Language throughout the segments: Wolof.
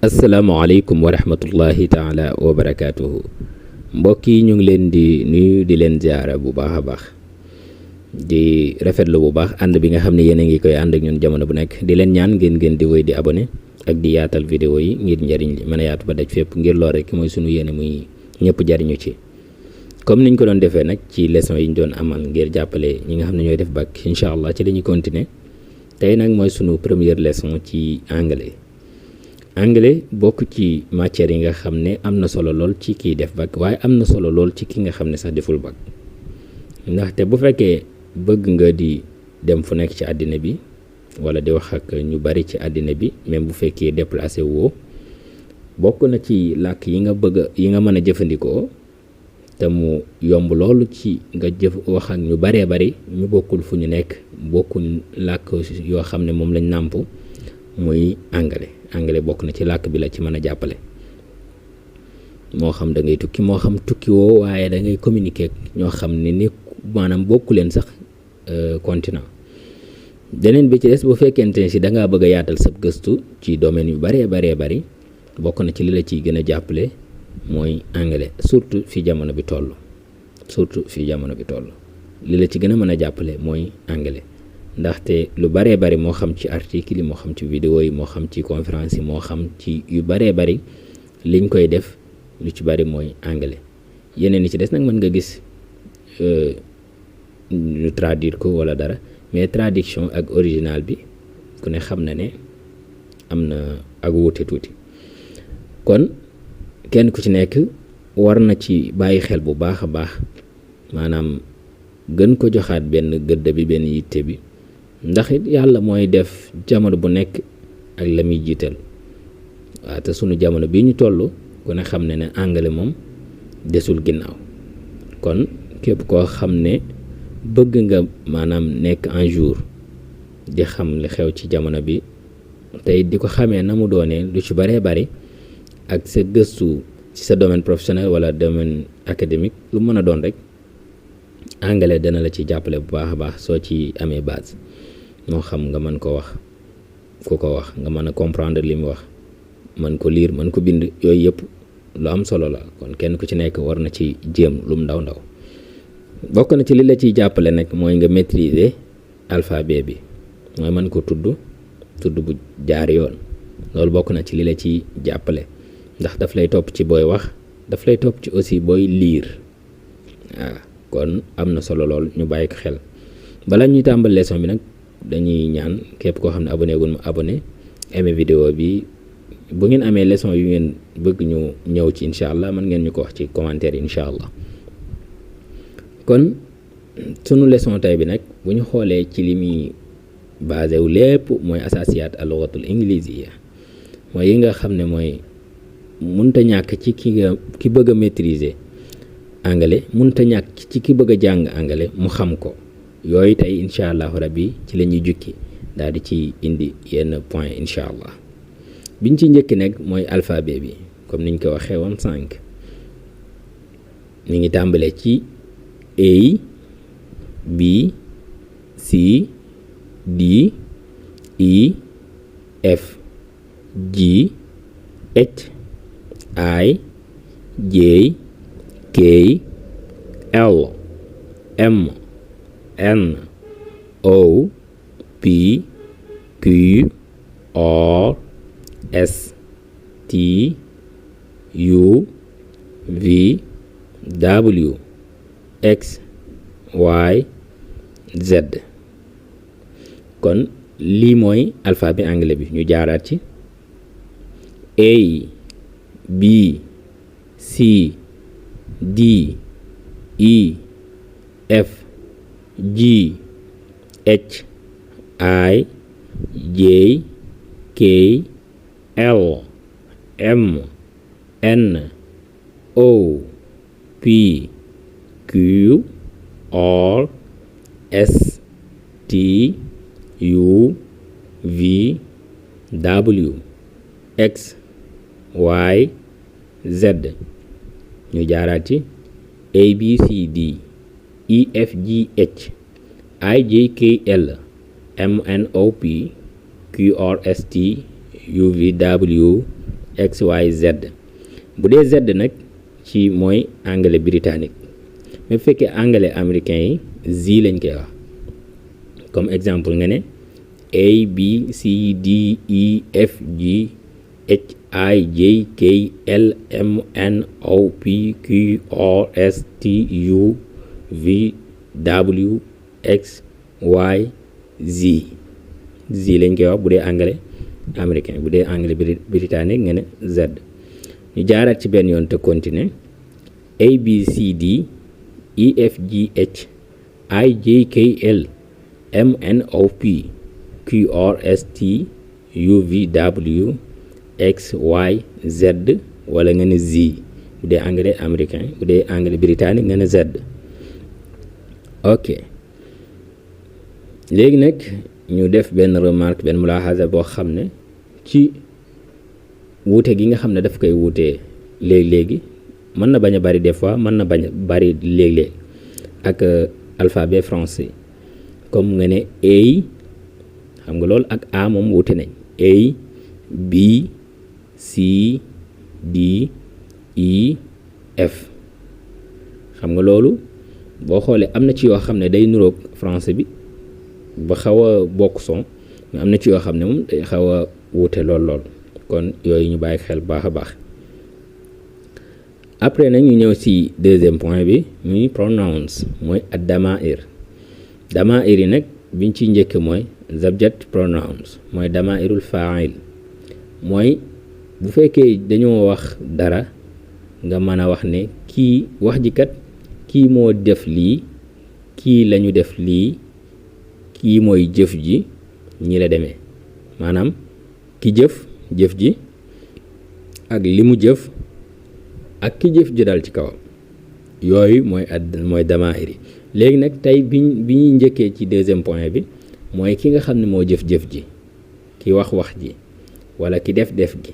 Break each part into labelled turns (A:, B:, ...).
A: asalaamaaleykum wa rahmatullahi taala wa barakaatuhu mbokk yi ñu ngi leen di nuyu di leen ziara bu baax a baax di rafetlu bu baax ànd bi nga xam ne yéen a ngi koy ànd ak ñun jamono bu nekk di leen ñaan ngeen di wéy di abonné ak di yaatal vidéo yi ngir njëriñ li mën a yaatu ba daj fépp ngir lool rek mooy sunu yéene muy ñëpp jariñu ci comme niñ ko doon defee nag ci leçon yi ñu doon amal ngir jàppale ñi nga xam ne ñooy def bac incha allah ci la ñuy continuer tey nag mooy sunu première leçon ci anglais bokk ci matière yi nga xam ne am na solo lool ci kiy def bac waaye am na solo lool ci ki nga xam ne sax deful bac ndaxte bu fekkee bëgg nga di dem fu nekk ci àddina bi wala di wax ak ñu bari ci àddina bi même bu fekkee déplacé woo bokk na ci làkk yi nga mën a jëfandikoo te mu yomb loolu ci nga wax ak ñu baree bari ñu bokkul fu ñu nekk bokkul làkk yoo xam ne moom lañ nàmp muy anglais bokk na ci làkk bi la ci mën a jàppale moo xam da ngay tukki moo xam tukki woo waaye da ngay communiquer ñoo xam ne ni maanaam bokku leen sax continent beneen bi ci des bu fekkente ne si da ngaa bëgg a yaatal sa gëstu ci domaine yu baree bari bokk na ci li la ciy gën a jàppale mooy anglais surtout fi jamono bi toll li la ci gën a mën a jàppale mooy anglais ndaxte lu baree bari moo xam ci article yi moo xam ci vidéo yi moo xam ci conférence yi moo xam ci yu baree bari liñ koy def lu ci bari mooy anglais yeneen yi ci des nag mën nga gis ñu traduire ko wala dara mais traduction ak original bi ku ne xam na ne am na ak wuute tuuti kon kenn ku ci nekk war na ci bàyyi xel bu baax a baax maanaam gën ko joxaat benn gëdd bi benn yitte bi ndax it yàlla mooy def jamono bu nekk ak la muy jiital waaw te sunu jamono bii ñu toll ku ne xam ne ne anglais moom desul ginnaaw kon képp koo xam ne bëgg nga maanaam nekk un jour di xam li xew ci jamono bi tey di ko xamee na mu doonee lu ci baree bari ak sa gëstu ci sa domaine professionnel wala domaine académique lu mën a doon rek anglais dana la ci jàppale bu baax a baax soo ci amee base moo xam nga mën ko wax ku ko wax nga mën a comprendre li mu wax mën ko lire mën ko bind yooyu yëpp lu am solo la kon kenn ku ci nekk war na ci jéem lu mu ndaw bokk na ci li la ciy jàppale nag mooy nga maîtriser alphabet bi mooy mën ko tudd bu jaar yoon loolu bokk na ci li la ciy jàppale ndax daf lay topp ci booy wax daf lay topp ci aussi booy lire waaw kon am na solo lool ñu bàyyi ko xel bala ñuy tàmbal leçon bi nag dañuy ñaan képp koo xam ne abonné gul ma abonné aimé vidéo bi bu ngeen amee leçon yu ngeen bëgg ñu ñëw ci incha allah mën ngeen ñu ko wax ci commentaire incha allah kon sunu leçon tey bi nag bu ñu xoolee ci li muy basé wu lépp mooy asasiyaat al-lughatul ingiliziya mooy yi nga xam ne mooy mënta ñàkk ci ki bëgg a maîtriser anglais mënta ñàkk ci ki bëgg a jàng anglais mu xam ko yooyu tey incha allahu rabbi ci la ñuy jukki daal di ci indi yenn point incha allah biñ ci njëkki nag mooy alphabet bi comme niñ ko waxee woon sànq ñu ngi tàmbalee ci A B C D E F G H I J K L M N O P Q R S T U V W X Y Z kon lii mooy alphabet anglais bi ñu jaaraat ci A B C D E F G H I J K L M N O P Q R S T U V W X Y Z ñu jaaraat ci A B C D E F G H I J K L M N O P Q R S T U V W x y z bu dee z nag ci mooy anglais britannique mais bu fekkee anglais américain yi z lañ koy wax comme exemple nga ne A B C D E F G H I J K L M N O P Q R S T U V W X Y Z Z lañ koy wax bu dee anglais américain bu dee anglais britannique nga ne Z ñu jaaraat ci benn yoon te continuer A B C D E F G H I J K L M N O P Q R S T U V W X Y Z wala nga ne Z bu dee anglais américain bu dee anglais britannique nga ne Z ok léegi nag ñu def benn remarque benn mulaahaza boo xam ne ci wuute gi nga xam ne daf koy wuutee léegi-léegi mën na bañ a bari des fois mën na bañ a bari léeg-léeg ak alphabet français comme nga ne A xam nga loolu ak A moom wuute nañ A B C D E F xam nga loolu boo xoolee am na ci yoo xam ne day nuroog français bi ba xaw a bokk son mais am na ci yoo xam ne moom day xaw a wuute lool kon yooyu ñu bàyyi xel baax a baax après nag ñu ñëw ci deuxième point bi muy pronouns mooy ad damair yi nag biñ ci njëkk mooy subject pronouns mooy damairul fa'il mooy bu fekkee dañoo wax dara nga mën a wax ne kii wax ji kat kii moo def lii kii lañu def lii kii mooy jëf ji ñi la demee maanaam ki jëf ji ak li mu jëf ak ki jëf ji dal ci kawam yooyu mooy damair yi léegi nag tey bi ñuy njëkkee ci deuxième point bi mooy ki nga xam ne moo jëf ji ki wax ji wala ki def gi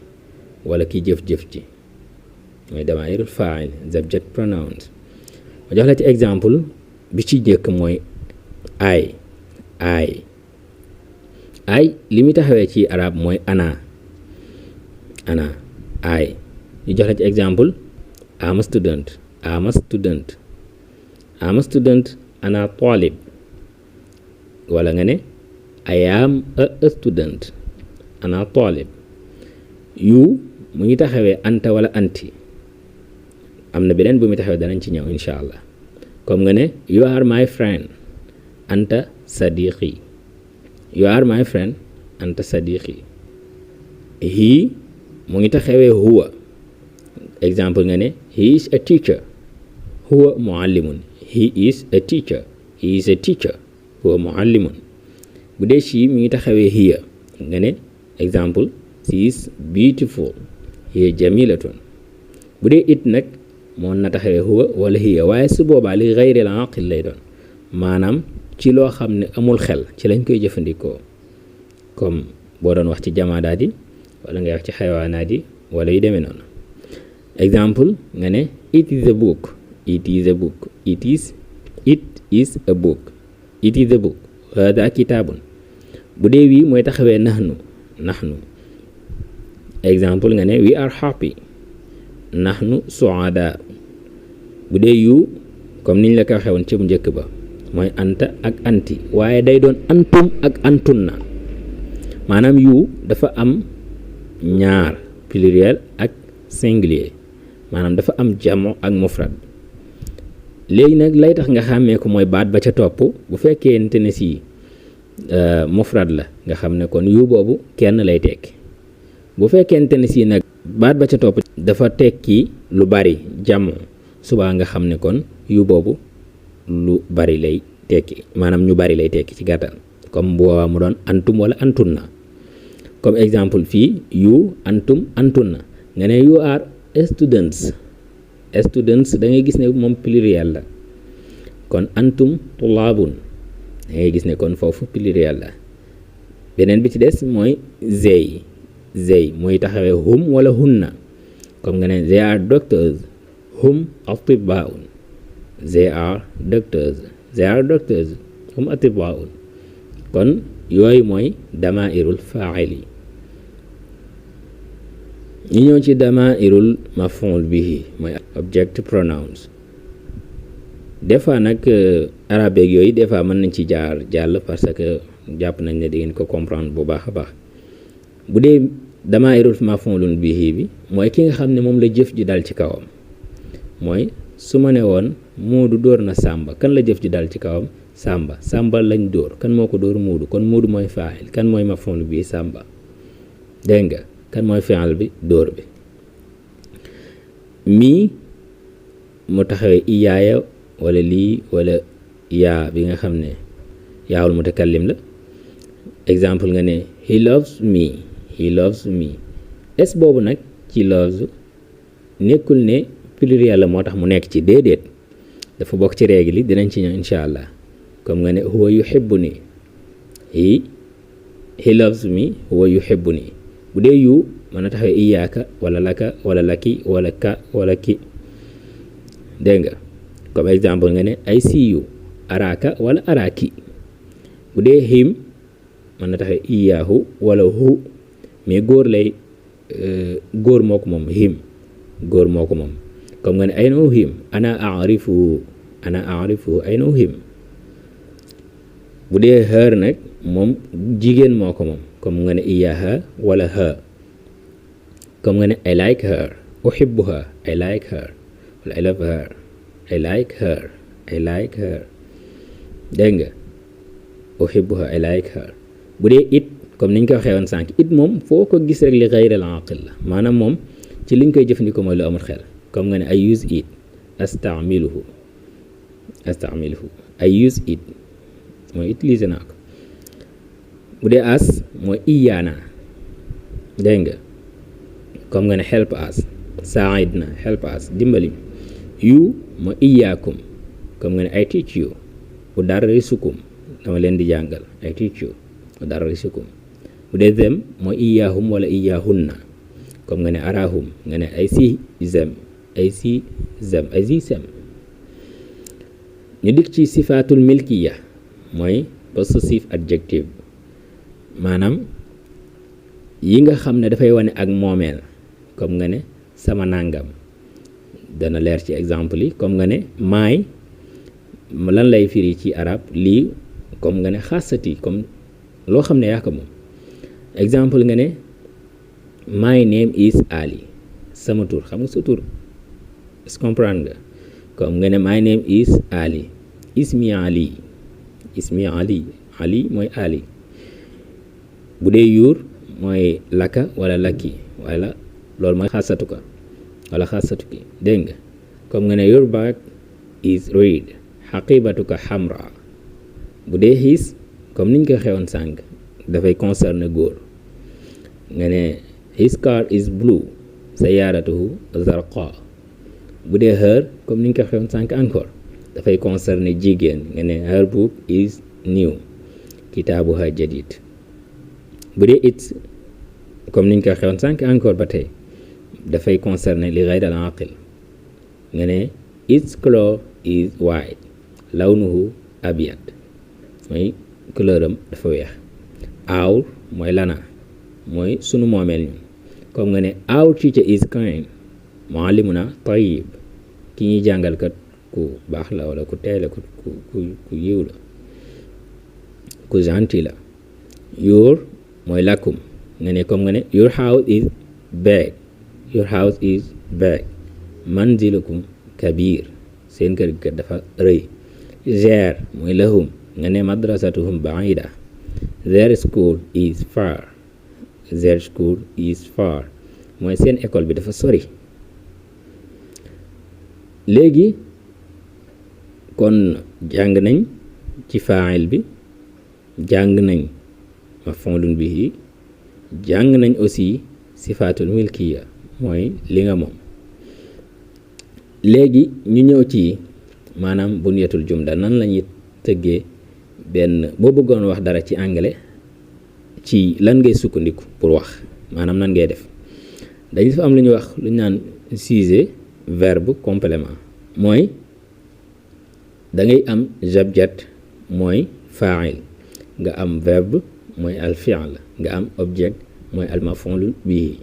A: wala ki jëf ji mooy damairul fa'il subject pronouns ma jox la ci exemple bi ci njëkk mooy ay li muy taxawee ci arab mooy ana ay ñu jox la ci exemple I'm a student ana talib wala nga ne I am a student ana talib yu mu ngi taxawee anta wala anti am na beneen bu muy taxawee danañ ci ñëw insha allah comme nga ne you are my friend anta sadiqi he mu ngi taxawee huwa exemple nga ne he is a teacher huwa muallimun he is a teacher huwa muallimun bu dee she mi ngi taxawee hiya nga ne exemple she is beautiful hiya jamilatun bu dee it nag moo na taxawee huwa wala hiya waaye su boobaa li ghayril aqil lay doon maanaam ci loo xam ne amul xel ci lañ koy jëfandikoo comme boo doon wax ci jamaadaat yi wala ngay wax ci xayawaanaat yi wala yu demee noonu exemple nga ne it is a book hada kitaabun bu dee wii mooy taxawee nahnu exemple nga ne we are happy nahnu suada bu dee yu comme niñ la ko waxee woon ci bu njëkk ba mooy anta ak anti waaye day doon antum ak antunna maanaam yu dafa am ñaar pluriel ak singulier maanaam dafa am jamo ak mufrad léegi nag lay tax nga xàmmee ko mooy baat ba ca topp bu fekkente ne si mufrad la nga xam ne kon yu boobu kenn lay tekki bu fekkente ne si nag baat ba ca topp dafa tekki lu bari jamo subaa nga xam ne kon yu boobu lu bari lay tekki maanaam ñu bari lay tekki ci gàttal comme bu mu doon antum wala antunna comme exemple fii yu antum antunna nga ne you are students da ngay gis ne moom pluriel la kon antum tulaabun da ngay gis ne kon foofu pluriel la beneen bi ci des mooy zey mooy taxawee hum wala hunna comme nga ne they are doctors hum atibbaun they are doctors hum atibbaun kon yooyu mooy damairul fa'ili ñu ñëw ci damairul maf'ul bihi mooy object pronouns. des fois nag arabe ak yooyu des fois mën nañ ci jàll parce que jàpp nañ ne di ngeen ko comprendre bu baax a baax. bu dee damairul maf'ulun bihi bi mooy ki nga xam ne moom la jëf ji dal ci kawam, mooy su ma ne woon Moodu dóor na Sàmba, kan la jëf ji dal ci kawam? Sàmba lañ dóor, kan moo ko dóor? Moodu. kon Moodu mooy faa'il, kan mooy maf'ul bihi? Sàmba. dégg nga kan mooy fi'il bi? dóor bi. mii mu taxawee iyaaya wala lii wala yaa bi nga xam ne yaawul mutakallim la. exemple nga ne he loves me, he loves me. es boobu nag ci loves nekkul ne pluriel la moo tax mu nekk ci, déedéet, dafa bokk ci règle yi, dinañ ci ñëw insha allah. comme nga ne huwa yuhibbuni, he loves me, huwa yuhibbuni. bu dee yu mën a taxawee iyaaka wala laka wala laki wala ka wala ki. dégg nga comme exemple nga ne I see you, araaka wala araaki. bu dee him mën na taxawee iyaahu wala hu, mais góor lay góor moo ko moom, him góor moo ko moom. comme nga ne I know him, ana a'rifuhu I know him. bu dee her nag moom jigéen moo ko moom, comme nga ne iyaaha wala ha. comme nga ne I like her, uhibbuha, I like her wala I love her, I like her, I like her. dégg nga uhibbuha, I like her. bu dee it comme niñ ko waxee woon sànq, it moom foo ko gis rek li ghayril aqil la, maanaam moom ci liñ koy jëfandikoo mooy lu amul xel. comme nga ne I use it, astamiluhu, I use it mooy utiliser naa ko. bu dee as mooy iyaana, dégg nga comme nga ne help us, sa'idna, help us, dimbali. you mooy iyaakum, comme nga ne I teach you, udarrisukum, dama leen di jàngal, I teach you, udarrisukum. bu dee them mooy iyaahum wala iyaahunna, comme nga ne arahum, nga ne I see them, ñu dikk ci sifaatul milkiya mooy possessive adjective, maanaam yi nga xam ne dafay wane ak moomeel. comme nga ne sama nangam, dana leer ci exemple yi. comme nga ne maay lan lay firi ci arab, lii. comme nga ne xaasati, comme loo xam ne yaa ko moom. exemple nga ne my name is Ali, sama tur, xam nga sa tur, est-ce que comprendre nga? comme nga ne my name is Ali, ismi Ali, Ali mooy Ali. bu dee yuur mooy laka wala laki, wala loolu mooy xaasatuka wala xaasatuki. dégg nga comme nga ne your bag is red, xaqibatuka xamra. bu dee his comme niñ ko xewoon sànq dafay concerner góor, nga ne his car is blue, sayyaratuhu zarqa. bu dee her comme niñ ko xewoon sànq encore dafay concerner jigéen, nga ne her book is new, kitaabuha jadid. bu dee it comme niñ ko xewoon sànq encore ba tey dafay concerner li ghayr al aqil, nga ne its color is white, lawnuhu abyad, mooy couleur am dafa weex. our mooy lana, mooy sunu moomeel ñun. comme nga ne our teacher is kind, muallimuna tayyib, ki ñuy jàngalkat ku baax la wala ku teey la, ku yiw la, ku gentil la. your mooy lakum, nga ne comme nga ne your house is big, manzilukum kabir, seen kër gi dafa rëy. their mooy lahum, nga ne madrasatuhum ba'ida, their school is far, mooy seen école bi dafa sori. léegi kon jàng nañ ci fa'il bi, jàng nañ maf'ulun bihi, jàng nañ aussi sifaatul milkiya mooy li nga moom. léegi ñu ñëw ci maanaam bunyatul jumla, nan lañuy tëggee benn, boo bëggoon wax dara ci anglais ci lan ngay sukkandiku pour wax, maanaam nan ngay def. dañu dafa am lu ñuy wax lu ñu naan sujet verbe complément, mooy da ngay am jabjat mooy fa'il, nga am verbe mooy al fi'l, nga am object mooy al maf'ul bihi.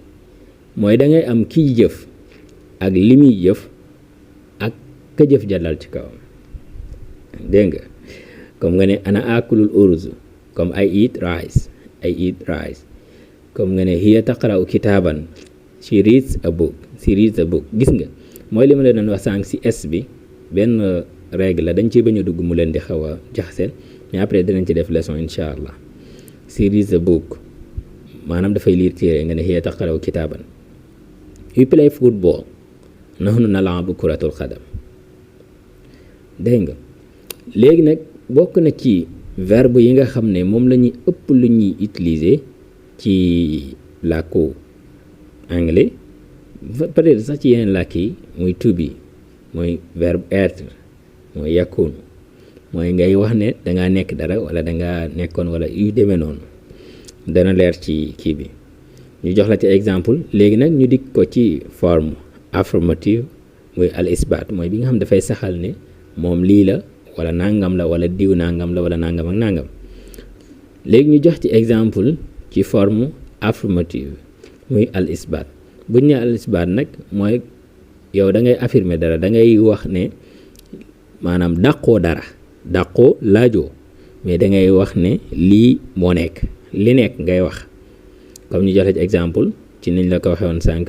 A: mooy da ngay am kiy jëf ak li muy jëf ak ka jëf jàllal ci kawam dégg nga comme nga ne ana akulul uruz comme I eat rice comme nga ne hiya taqra'u kitaaban she reads a book gis nga mooy li ma leen doon wax sànq si s bi benn règle la dañ ci bañ a dugg mu leen di xaw a jaxaseel mais après dinañ ci def leçon incha allah she reads a book maanaam dafay lire téere nga ne hiya taqra'u kitaaban we play football nahnu nal'abu kuratul qadam dégg nga léegi nag bokk na ci verbe yi nga xam ne moom la ñuy ëpp lu ñuy utiliser ci làkku anglais peut-être sax ci yeneen làkk yi muy to be mooy verbe être mooy yakunu mooy ngay wax ne dangaa nekk dara wala dangaa nekkoon wala yu demee noonu dana leer ci kii bi ñu jox la ci exemple léegi nag ñu dikk ko ci forme affirmative muy al isbaat mooy bi nga xam dafay saxal ne moom lii la wala nangam la wala diw nangam la wala nangam ak nangam léegi ñu jox ci exemple ci forme affirmative muy al isbaat buñ ne al isbaat nag mooy yow da ngay affirmer dara da ngay wax ne maanaam dàqoo dara dàqoo laajoo mais da ngay wax ne lii moo nekk li nekk ngay wax comme ñu joxe ci exemple ci niñ la ko waxee woon sànq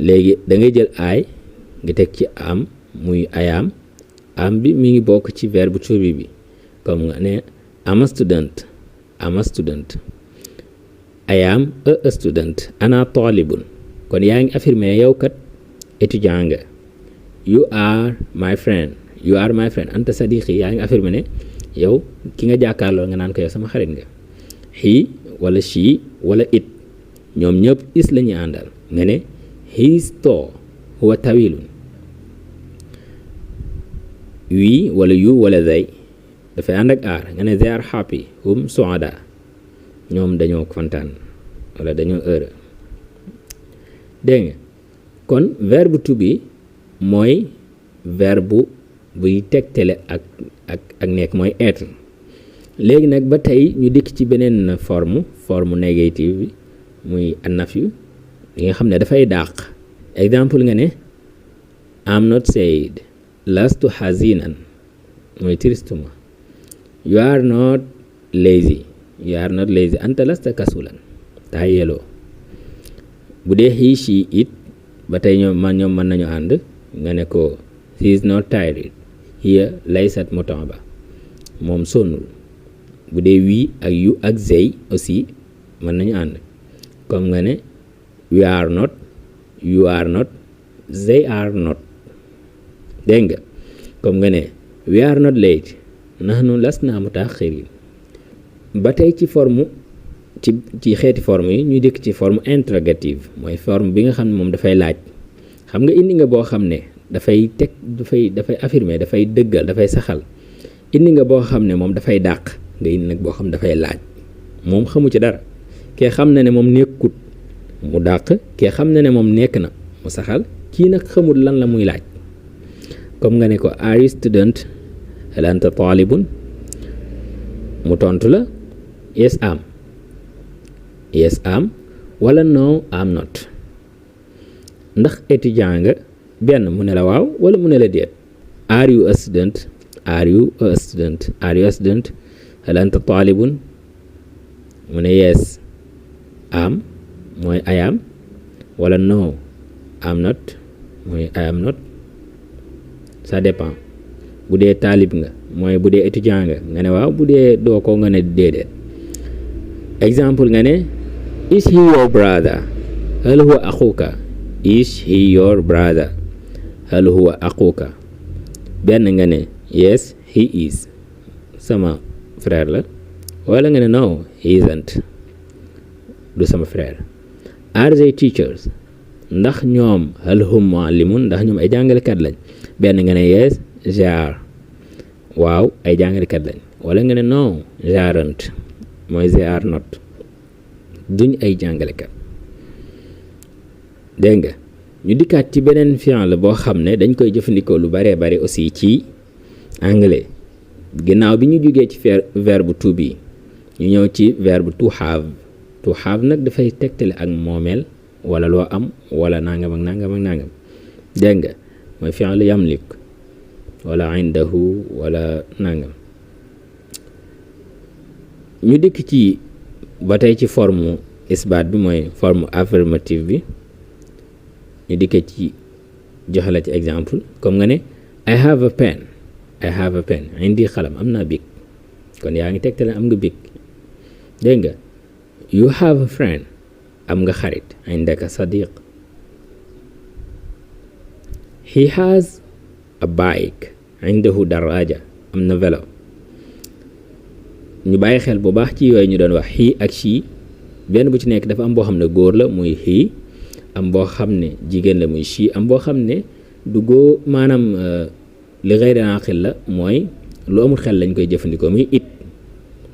A: léegi da ngay jël aay nga teg ci am muy ayaam am bi mi ngi bokk ci verbe to be bi comme nga ne am a student I am a student ana talibun kon yaa ngi affirmer yow kat étudiant nga you are my friend anta sadiqi yaa ngi affirmer ne yow ki nga jàkkaarloo nga naan ko yow sama xarit nga he wala she wala it ñoom ñëpp is la ñuy àndal nga ne he is tall huwa tawilun we wala you wala they dafay ànd ak aar nga ne they are happy hum suada ñoom dañoo kontaan wala dañoo heureux dégg nga kon verbe to be mooy verbe buy tegtale ak nekk mooy être léegi nag ba tey ñu dikk ci beneen forme négative bi muy an-nafyu li nga xam ne dafay dàq exemple nga ne I'm not sad lastu hazinan mooy tristuma you are not lazy anta lasta kasulan tayeloo bu dee he she it ba tey ñoom mën nañu ànd nga ne ko he is not tired hiya laysat mutaba moom sonnul bu dee we ak you ak they aussi mën nañu ànd comme nga ne we are not you are not they are not dégg nga comme nga ne we are not late nahnu lasna mutaaxirin ba tey ci forme ci xeeti forme yi ñuy dikk ci forme interrogative mooy forme bi nga xam ne moom dafay laaj xam nga indi nga boo xam ne dafay affirmer dafay dëggal dafay saxal indi nga boo xam ne moom dafay dàq nga indi nag boo xam ne dafay laaj moom xamu ci dara kee xam na ne moom nekkut mu dàq kee xam na ne moom nekk na mu saxal kii nag xamul lan la muy laaj comme nga ne ko are you student hal anta talibun mu tontu la yes am wala no am not ndax étudiant nga benn mu ne la waaw wala mu ne la déet are you a student hal anta talibun mu ne yes am mooy I am wala no am not mooy I am not ça dépend bu dee taalib nga mooy bu dee étudiant nga ne waaw bu dee doo ko nga ne déedéet exemple nga ne is he your brother hal huwa axuka benn nga ne yes he is sama frère la wala nga ne no he isn't du sama frère are they teachers ndax ñoom hal hum muallimun ndax ñoom ay jàngalekat lañ benn nga ne yes they are waaw ay jàngalekat lañ wala nga ne no they aren't mooy they are not duñ ay jàngalekat dégg nga ñu dikkaat ci beneen fi'l boo xam ne dañ koy jëfandikoo lu baree bari aussi ci anglais ginnaaw bi ñu jógee ci verbe to be ñu ñëw ci verbe to have nag dafay tegtale ak moomeel wala loo am wala nangam ak nangam ak nangam dégg nga mooy fi'l yamlik wala indahu wala nangam. ñu dikk ci ba tey ci forme isbaat bi mooy forme affirmative bi ñu dikk ci joxe la ci exemple comme nga ne I have a pen indi xalam am naa bic kon yaa ngi tegtale am nga bic dégg nga. You have a friend am nga xarit indaka sadiq. He has a bike indahu daraja am na vélo. ñu bàyyi xel bu baax ci yooyu ñu doon wax he ak she benn bu ci nekk dafa am boo xam ne góor la muy he am boo xam ne jigéen la muy she am boo xam ne du góor maanaam li ghayri aqil la mooy lu amul xel lañ koy jëfandikoo muy it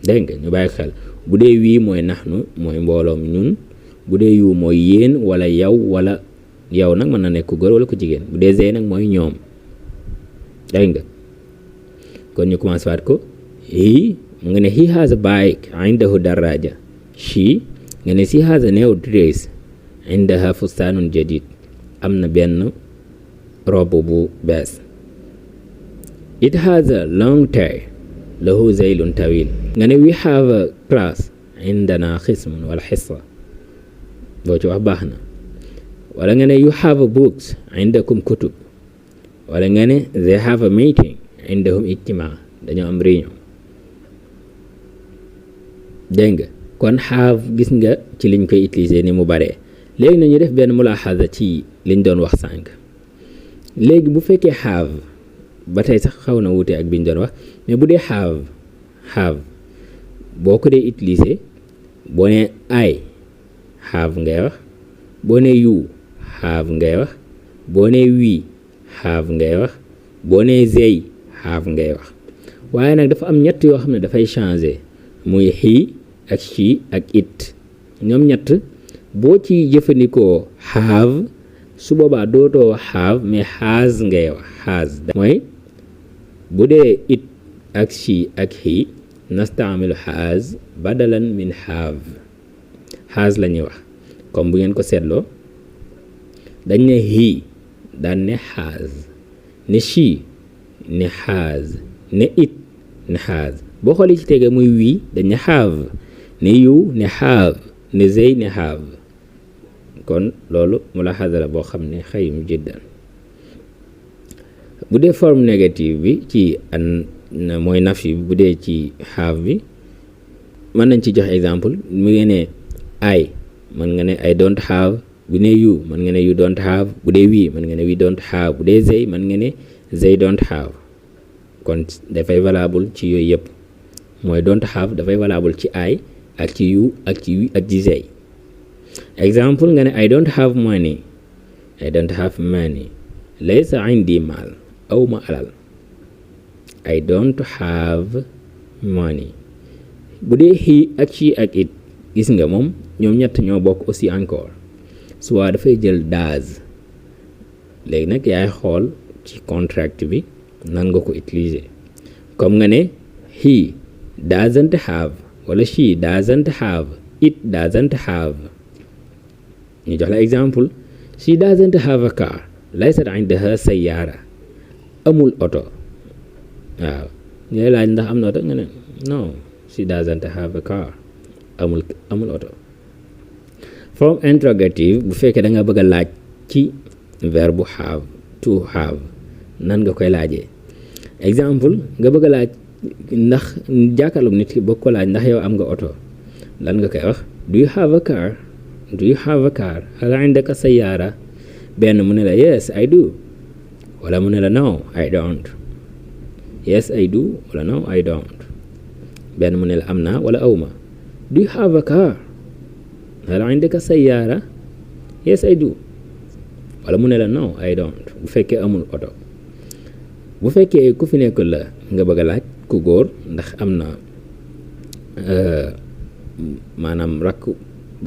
A: dégg nga ñu bàyyi xel bu dee wii mooy naxnu mooy mbooloom ñun bu dee yu mooy yéen wala yow nag mën na nekk ku góor wala ku jigéen bu dee zey nag mooy ñoom dégg nga kon ñu commencé waat ko he mu nga ne he has a bike indahu daraja. She nga ne she has a new dress indaha fustanun jadid am na benn robe bu bees. It has a long tail lahu zaylun tawil nga ne we have a class indana xismun wala xissa boo ci wax baax na wala nga ne you have a books indakum kutub wala nga ne they have a meeting indahum ijtima dañoo am réunion dégg nga kon have gis nga ci liñ koy utiliser ni mu baree. léegi nañu def benn mulaaxaza ci liñ doon wax sànq léegi bu fekkee have ba tey sax xaw na wuute ak biñ doon wax mais bu dee have boo ko dee utiliser boo nee I have ngay wax boo nee you have ngay wax boo nee we have ngay wax boo nee they have ngay wax waaye nag dafa am ñett yoo xam ne dafay changer muy he ak she ak it ñoom ñett boo ci jëfandikoo have su boobaa dootoo have mais has ngay wax has mooy bu dee it ak she ak he nastaamilu has badalan min have has la ñuy wax comme bu ngeen ko seetloo dañ ne he daan ne has ne she ne has ne it ne has boo xoolee ci tege muy we dañ ne have ne you ne have ne they ne have kon loolu mulaaxaza la boo xam ne xayim jiddan. bu dee forme négative bi ci mooy nafi bu dee ci have bi mën nañ ci jox exemple mu ngi ne I mën nga ne I don't have bu ne you mën nga ne you don't have bu dee we mën nga ne we don't have bu dee they mën nga ne they don't have kon dafay valable ci yooyu yëpp mooy don't have dafay valable ci I ak ci you ak ci we ak ci they. exemple nga ne I don't have money laysa indi maal aw ma alal. I don't have money bu dee he ak she ak it gis nga moom ñoom ñett ñoo bokk aussi encore soit dafay jël does léegi nag yaay xool ci contract bi nan nga ko utiliser comme nga ne he doesn't have wala she doesn't have it doesn't have. ñu jox la exemple she doesn't have a car laysat indaha sayyaara amul oto waaw ñooy laaj ndax am na oto nga ne no she doesn't have a car amul oto. forme interrogative bu fekkee da nga bëgg a laaj ci verbe have to have nan nga koy laajee exemple nga bëgg a laaj ndax jàkkaarloog nit ki bëgg ko laaj ndax yow am nga oto lan nga koy wax do you have a car hal indaka sayyaara benn mu ne la yes I do wala mu ne la no I don't. Yes I do wala no I don't benn mu ne la am naa wala awma. Do you have a car hal indaka sayyaara yes I do wala mu ne la no I don't bu fekkee amul oto. bu fekkee ku fi nekkul la nga bëgg a laaj ku góor ndax am na maanaam rakk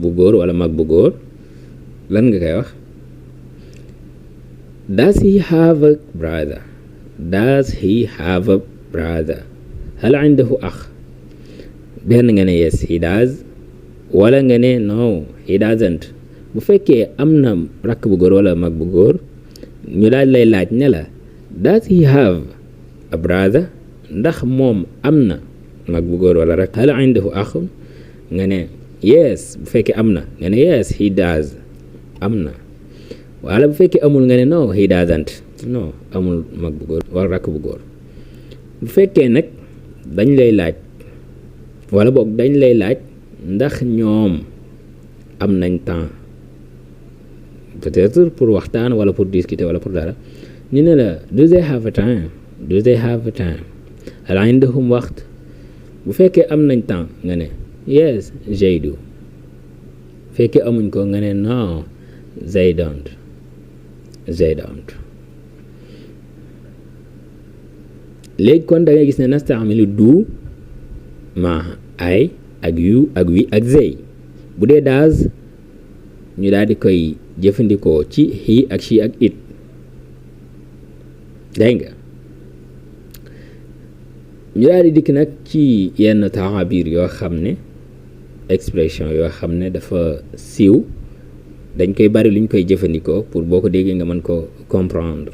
A: bu góor wala mag bu góor lan nga koy wax does he have a brother hal indahu akh benn nga ne yes he does wala nga ne no he doesn't bu fekkee am na rakk bu góor wala mag bu góor ñu daal lay laaj ne la does he have a brother, ndax moom am na mag bu góor wala rakk. hal indahu axun nga ne yes, bu fekkee am na nga ne yes he does, am na. wala bu fekkee amul nga ne no he doesn't, no amul mag bu góor wala rakk bu góor. bu fekkee nag dañ lay laaj wala boog dañ lay laaj ndax ñoom am nañ temps peut-être pour waxtaan wala pour discuter wala pour dara, ñu ne la do they have a time, do they have a time, hal indahum waxt. bu fekkee am nañ temps nga ne yes they do, fekkee amuñ ko nga ne no they don't, they don't. léegi kon da ngay gis ne nastaamilu do ma ay ak you ak we ak they. bu dee does ñu daal di koy jëfandikoo ci he ak she ak it. dégg nga ñu daal di dikk nag ci yenn taabir yoo xam ne expression yoo xam ne dafa siiw, dañ koy bari luñ koy jëfandikoo pour boo ko déggee nga mën ko comprendre.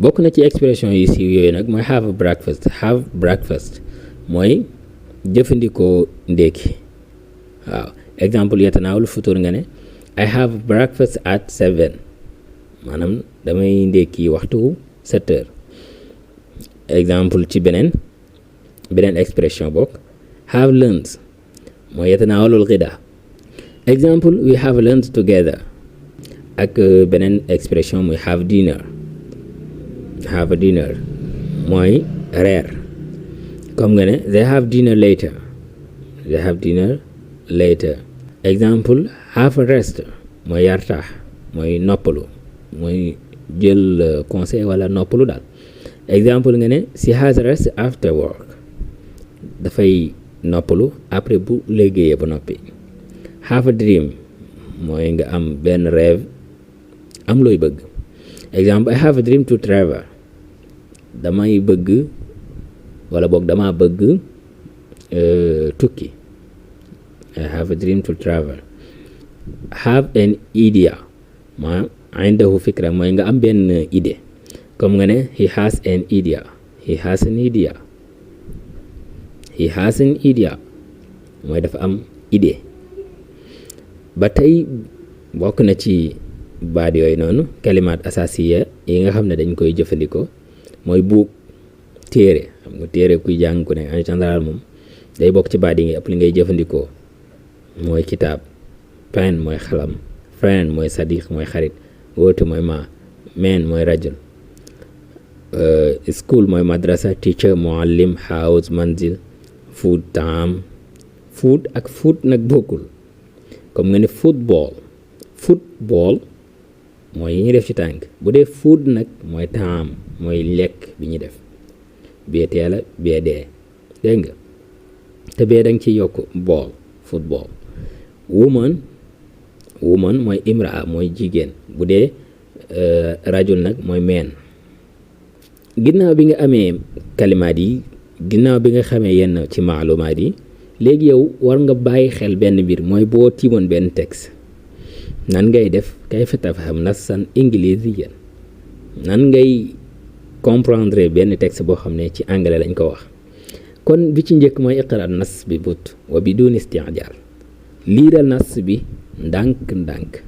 A: bokk na ci expression yi siiw yooyu nag mooy have breakfast. have breakfast mooy jëfandikoo ndékki. waaw exemple yatanaawalu futur nga ne I have breakfast at 7, maanaam damay ndékki waxtu 7 heures. exemple ci beneen expression bokk have lunch mooy yatanaawalul ghida. exemple we have lunch together. ak beneen expression muy have dinner. have a dinner mooy reer, comme nga ne they have dinner later, they have dinner later. exemple have a rest mooy yartaax, mooy noppalu, mooy jël conseil wala noppalu daal. exemple nga ne she has a rest after work, dafay noppalu après bu liggéeyee ba noppi. have a dream mooy nga am benn rêve, am looy bëgg. exemple I have a dream to travel, damay bëgg wala boog dama bëgg tukki. I have a dream to travel. have an idea ma indahu fikra mooy nga am benn idée, comme nga ne he has an idea, he has an idea, he has an idea mooy dafa am idée. ba tey bokk na ci baat yooyu noonu kalimaat asasiya yi nga xam ne dañ koy jëfandikoo mooy buuk, téere. xam nga téere kuy jàng ku ne en général moom day bokk ci baat yi ngay ëpp li ngay jëfandikoo mooy kitaab. pen mooy xalam, friend mooy sadiq mooy xarit, woote mooy ma, man mooy rajul, school mooy madrasa, teacher muallim, house manzil, food taam. food ak food nag bokkul, comme nga ne football. football mooy yi ñuy def ci tànk. bu dee food nag mooy taam, mooy lekk bi ñuy def. bee teela bee dee, dégg nga te bee danga ci yokk ball, football. woman mooy imraa, mooy jigéen. bu dee rajul nag mooy meen. ginnaaw bi nga amee kalimaat yi, ginnaaw bi nga xamee yenn ci maalumaat yi, léegi yow war nga bàyyi xel benn mbir, mooy boo tiimoon benn texte nan ngay def kayfa tafham nassan ingiliziyan, nan ngay comprendre benn texte boo xam ne ci anglais lañ ko wax. kon bi ci njëkk mooy iqra nas bi but wa bidun isti'jal, liiral nas bi ndànk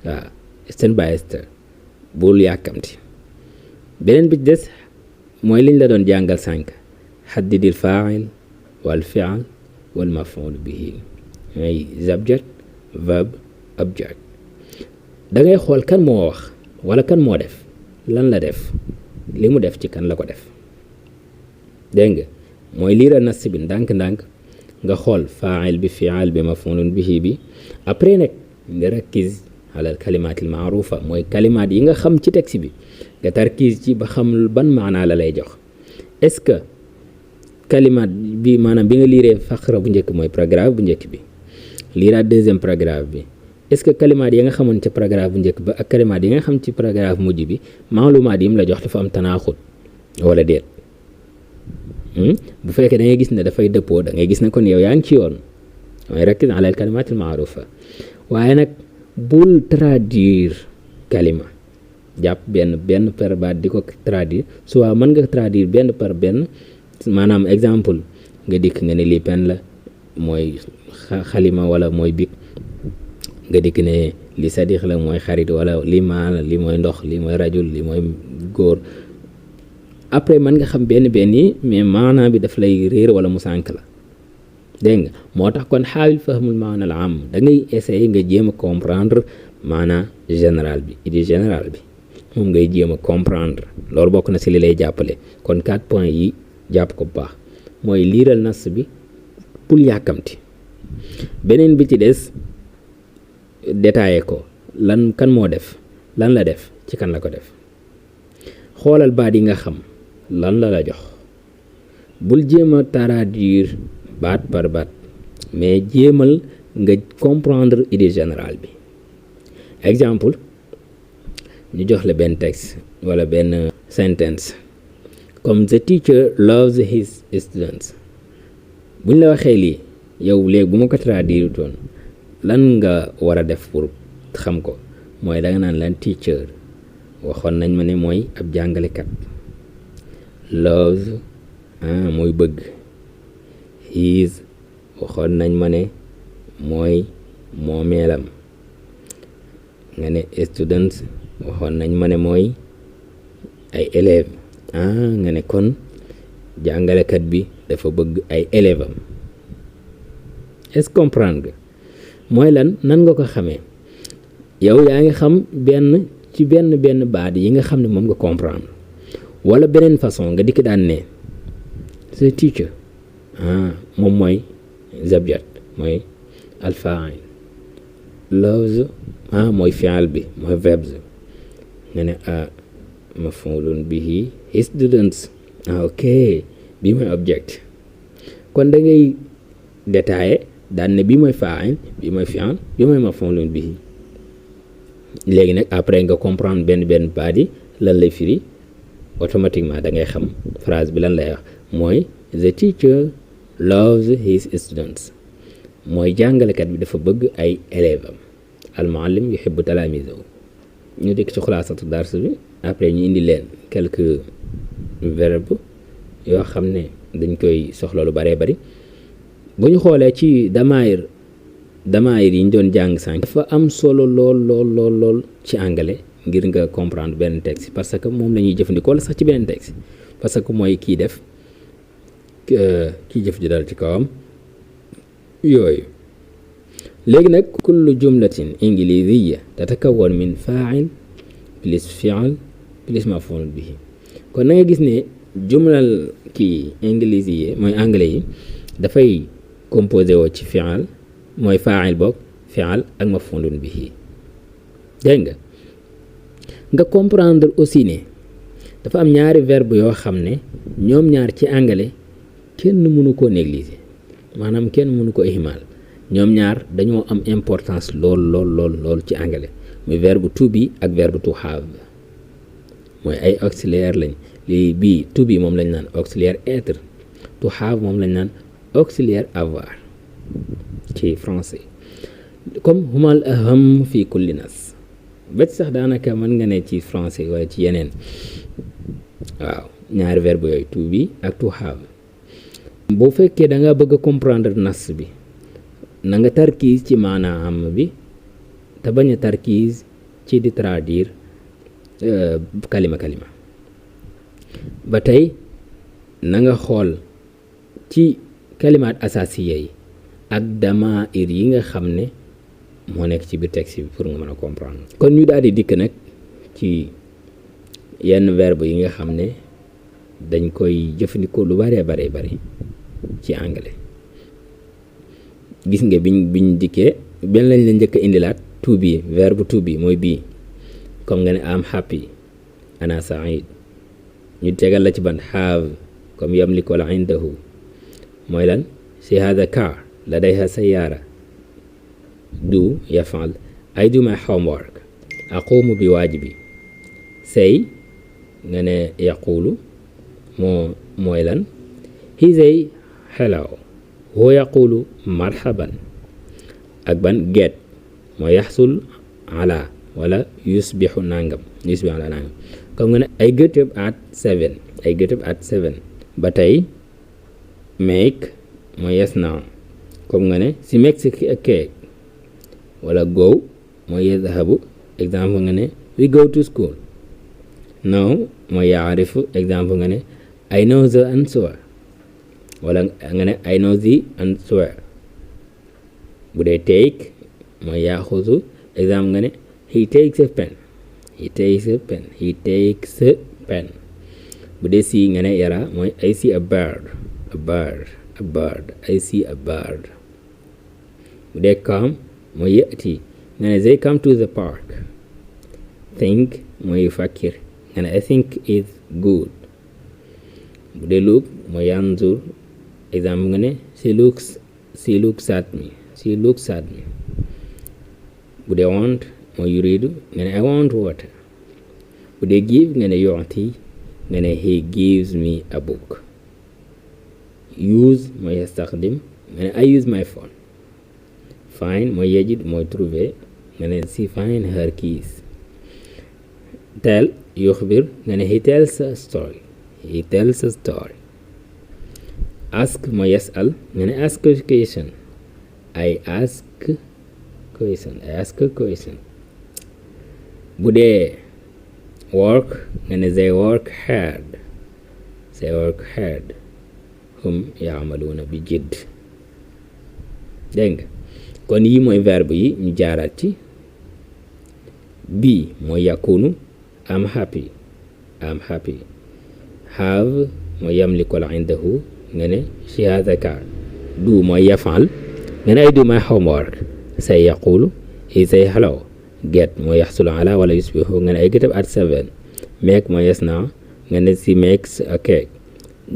A: waaw step by step, bul yàkkamti. beneen bi ci des mooy liñ la doon jàngal sànq, haddidil fa'il wal fi'l wal maf'ul bihi, mooy subject verb object. da ngay xool kan moo wax wala kan moo def, lan la def, li mu def ci kan la ko def. dégg nga mooy liiral nas bi ndànk nga xool fa'il bi, fi'al bi, maf'ul bihi bi. après nag nga rakkiz ala kalimaat al maarufa, mooy kalimaat yi nga xam ci texte bi nga tarkiz ci ba xam ban maanaa la lay jox. est-ce que kalimaat bi maanaam bi nga liiree faqra bu njëkk mooy paragraphe bu njëkk bi, liiraat deuxième paragraphe bi, est-ce que kalimaat yi nga xamoon ci paragraphe bu njëkk ba ak kalimaat yi nga xam ci paragraphe mujj bi maalumaat yi mu la jox dafa am tanaaxut wala déet. bu fekkee da ngay gis ne dafay dëppoo, da ngay gis ne kon yow yaa ngi ci yoon. mooy rakkis ala al kalimat al maarufa waaye nag bul traduire kalima jàpp benn par baat di ko traduire soit mën nga traduire benn par benn maanaam exemple nga dikk nga ne lii pen la mooy xalima wala mooy bik nga dikk ne li sadix la mooy xarit wala lii maa la lii mooy ndox lii mooy rajul lii mooy góor après mën nga xam benn yi mais maanaam bi daf lay réer wala mu sànk la dégg nga moo tax kon xaawil fahmul maana al am da ngay essayer nga jéem a comprendre maana général bi idée générale bi moom ngay jéem a comprendre loolu bokk na si li lay jàppale kon 4 points yi jàpp ko bu baax mooy liiral nas bi pour yàkkamti beneen bi ci des détaillé ko lan kan moo def lan la def ci kan la ko def xoolal baat yi nga xam lan la jox bul jéem a traduire baat par baat mais jéemal nga comprendre idée générale bi exemple ñu jox la benn texte wala benn sentence comme the teacher loves his students buñ la waxee lii yow léegi bu ma ko traduire toon lan nga war a def pour xam ko mooy da nga naan lan teacher waxoon nañ ma ne mooy ab jàngalekat loves mooy bëgg his waxoon nañ ma ne mooy moomeelam nga ne students waxoon nañ ma ne mooy ay élèves nga ne kon jàngalekat bi dafa bëgg ay élèves am est-ce que comprendre nga mooy lan nan nga ko xamee yow yaa ngi xam benn baat yi nga xam ne moom nga comprendre wala beneen façon nga dikk daan ne the teacher moom mooy subject mooy alfa'il loves mooy fi'al bi mooy verbs nga ne maf'ulun bihi his students ok bii mooy object kon da ngay détaillé daan ne bii mooy fa'il bii mooy fi'al bii mooy maf'ulun bihi léegi nag après nga comprendre benn baat yi lan lay firi automatiquement da ngay xam phrase bi lan lay wax mooy the teacher loves his students mooy jàngalekat bi dafa bëgg ay élèves am al muallim yuhibbu talamizahu ñu dikk ci xulaasatu dars bi après ñu indi leen quelques verbes yoo xam ne dañ koy soxla lu baree bari bu ñu xoolee ci damaayir yi ñu doon jàng sànq dafa am solo lool ci anglais ngir nga comprendre benn texte parce que moom la ñuy jëfandikoo wala sax ci beneen texte parce que mooy kii jëf ji dal ci kawam yooyu léegi nag kullu jumlatin ingiliziyya tatakawwan min fa'il plus fi'l plus maf'ul bihi kon na nga gis ne jumlal kii ingiliziyya mooy anglais yi dafay composé woo ci fi'l mooy fa'il boog fi'l ak maf'ulun bihi dégg nga comprendre aussi ne dafa am ñaari verbe yoo xam ne ñoom ñaar ci anglais kenn mënu koo négliger maanaam kenn mënu ko ihmal ñoom ñaar dañoo am importance lool ci anglais muy verbe to be ak verbe to have mooy ay auxiliaire lañ lii bii to be moom lañ naan auxiliaire être to have moom lañ naan auxiliaire avoir ci français comme humal aham fi kulli nas ba sax daanaka mën nga ne ci français wala ci yeneen waaw ñaari verbe yooyu to be ak to have boo fekkee da nga bëgg a comprendre nas bi na nga tarkiis ci maanaam bi te bañ a tarkiis ci di traduire kalima ba tey na nga xool ci kalimaat asasiya yi ak damair yi nga xam ne moo nekk ci biir texte bi pour nga mën a comprendre kon ñu daal di dikk nag ci yenn verbe yi nga xam ne dañ koy jëfandikoo lu bare ci anglais gis nga biñ dikkee benn lañ la njëkk a indilaat to be verbe to be mooy bii comme nga ne am happy ana sa'id ñu tegal la ci ban have comme yamliku wala indahu mooy lan si hada car ladayha sayyara do yaf'al I do my homework aqumu bi waajibi say nga ne yaqulu mooy lan he say hello huwa yaqulu marhaban ak ban get mooy yaxsul ala wala yusbixu nangam yusbixu ala nangam comme nga ne I get up at 7 I get up at 7 ba tey make mooy yes now comme nga ne she makes a cake wala go mooy yadhabu exemple nga ne we go to school now mooy yaarifu exemple nga ne I know the answer wala nga ne I know the answer bu dee take mooy yaxuzu exemple nga ne he takes a pen he takes a pen he takes a pen bu dee see nga ne yara mooy I see a bird a bird a bird I see a bird bu dee come mooy yati nga ne they come to the park think mooy fakir nga ne I think it's good bu dee look mooy yanzur exemple nga ne she looks at me she looks at me bu dee want mooy yuridu nga ne I want water bu dee give nga ne yu'ti nga ne he gives me a book use mooy yastaxdim nga ne I use my phone find mooy yajid mooy trouver nga ne she find her keys tell yuxbir nga ne he tells a story he tells a story ask mooy yasal nga ne ask a question I ask a question bu dee work nga ne they work hard hum yaamaluuna bi jidd dégg nga kon yi mooy verbe yi ñu jaaraat ci bii mooy yakunu am happy have mooy yamliku la indahu nga ne she has a car do mooy yafal nga ne I do my homework say yaqulu he say hello get mooy yaxsulu ala wala yusbihu nga ne I get up at 7 make mooy yes now nga ne she makes a cake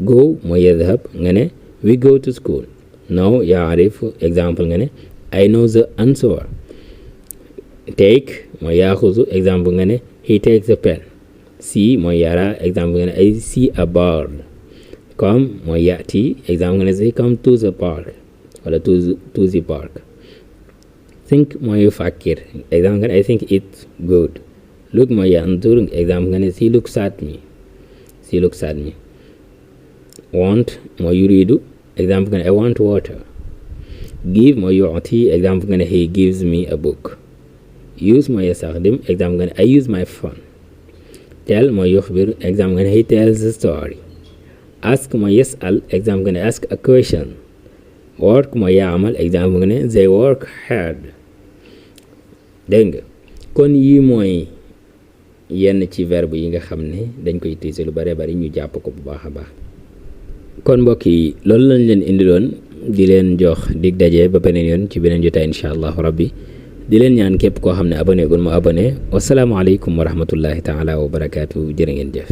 A: go mooy yadhab nga ne we go to school now yaarif exemple nga ne I know the answer take mooy yaxuzu exemple nga ne he takes a pen see mooy yara exemple nga ne I see a bird come mooy yati exemple nga ne they come to the park wala to the park think mooy fakir exemple nga ne I think it's good look mooy yanzur exemple nga ne she looks at me want mooy yuridu exemple nga ne I want water give mooy yu'ti exemple nga ne he gives me a book use mooy yastaxdim exemple nga ne I use my phone tell mooy yuxbir exemple nga ne he tells a story ask mooy yasal exemple nga ne ask a question work mooy yaamal exemple nga ne they work hard dégg nga kon yii mooy yenn ci verbe yi nga xam ne dañ koy utiliser lu bare bari ñu jàpp ko bu baax a baax kon mbokk yi loolu lañ leen indiloon di leen jox dig daje ba beneen yoon ci beneen jotaay incha allahu rabbi di leen ñaan képp koo xam ne abonné gul mu abonné wasalaamaaleykum wa rahmatullahi taala wa barakaatu jërë ngeen jëf